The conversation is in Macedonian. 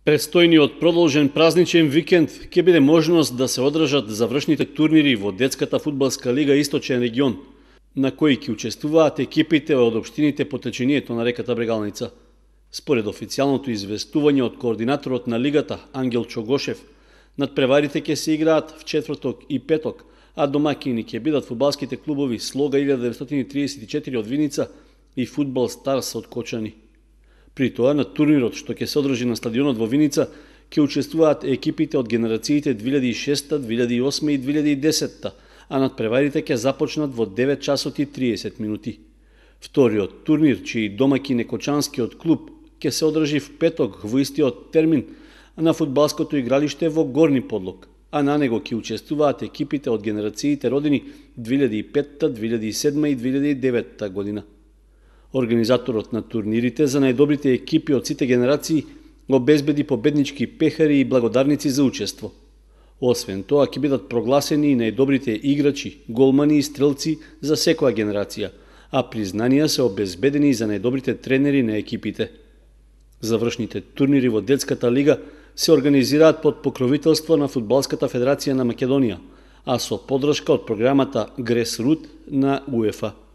Престојниот продолжен празничен викенд ќе биде можност да се одржат завршните турнири во детската фудбалска лига Источен регион, на кои ќе учествуваат екипите од општините по течението на реката Брегалница. Според официјалното известување од координаторот на лигата Ангел Чогошев, надпреварите ќе се играат в четврток и петок, а домакини ќе бидат фудбалските клубови Слога 1934 од Виница и Фудбал Старс од Кочани. При тоа на турнирот што ќе се одржи на стадионот во Виница ќе учествуваат екипите од генерациите 2006, 2008 и 2010, а надпреварите ќе започнат во 9 часот и 30 минути. Вториот турнир, чиј домаќин е Кочанскиот клуб, ќе се одржи в петок во истиот термин на фудбалското игралиште во Горни Подлог, а на него ќе учествуваат екипите од генерациите родени 2005, 2007 и 2009 година. Организаторот на турнирите за најдобрите екипи од сите генерации обезбеди победнички пехари и благодарници за учество. Освен тоа, ќе бидат прогласени и најдобрите играчи, голмани и стрелци за секоја генерација, а признанија се обезбедени за најдобрите тренери на екипите. Завршните турнири во детската лига се организираат под покровителство на Фудбалската федерација на Македонија, а со поддршка од програмата Гресрут на УЕФА.